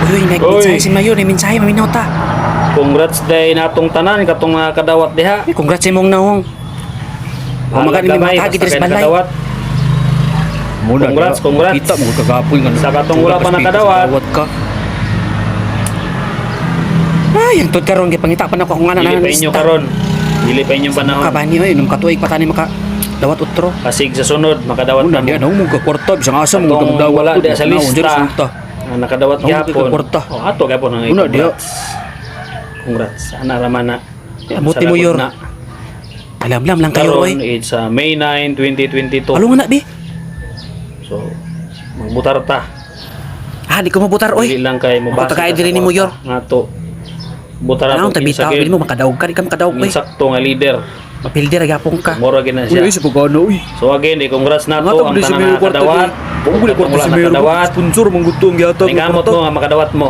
Uy, nagmensahe si Mayor, may mensahe, maminaw ta. Congrats day natong tanan katong mga kadawat diha. Uy, congrats sa imong naong. Humagan ni Gamay, matagi basta diri sa kay balay. nakadawat. Muna, Congrats, congrats. Kita mo kagapoy nga. Sa katong wala pa nakadawat. Dawat ka. Ay, ang tud karon gipangita pa nako kung nga na Dili pa inyo karon. Dili pa inyong panahon. Kabani oy, nung katuig pa tani maka dawat utro. Pasig sa sunod makadawat Muna na diya mo. na mo ka kwarta bisang asa mo Katong ka wala diya sa lista. Nga nakadawat Naong gyapon. kwarta. Oh, ato gyapon ang Una, diha. congrats. Congrats. Ana ra man na. Abuti Sa mo, lagot Yor. na. Alam-lam lang kayo Karon oy. it's May 9, 2022. Alo nga na bi. So magbutar ta. Ah, di ko mabutar Dili oy. lang kay mabasa. Ako tagay ta sa diri ni mo, kwarta. Yor. Nga to. Butar Ano ato tabi kinsa tao, gyud. dili mo makadaog ka, di ka makadaog oy. Ang sakto nga leader. Mapildi ra gyapon ka. Mura gid na siya. Uy, sa pagkano uy. So again, i-congrats na Nga to to ang si tanan Mayor nga kwarta nakadawat. di. Kung guli Katong kwarta wala si Mayor, nakadawat. sponsor mangguto ang gihatag. Ningamot mo nga makadawat mo.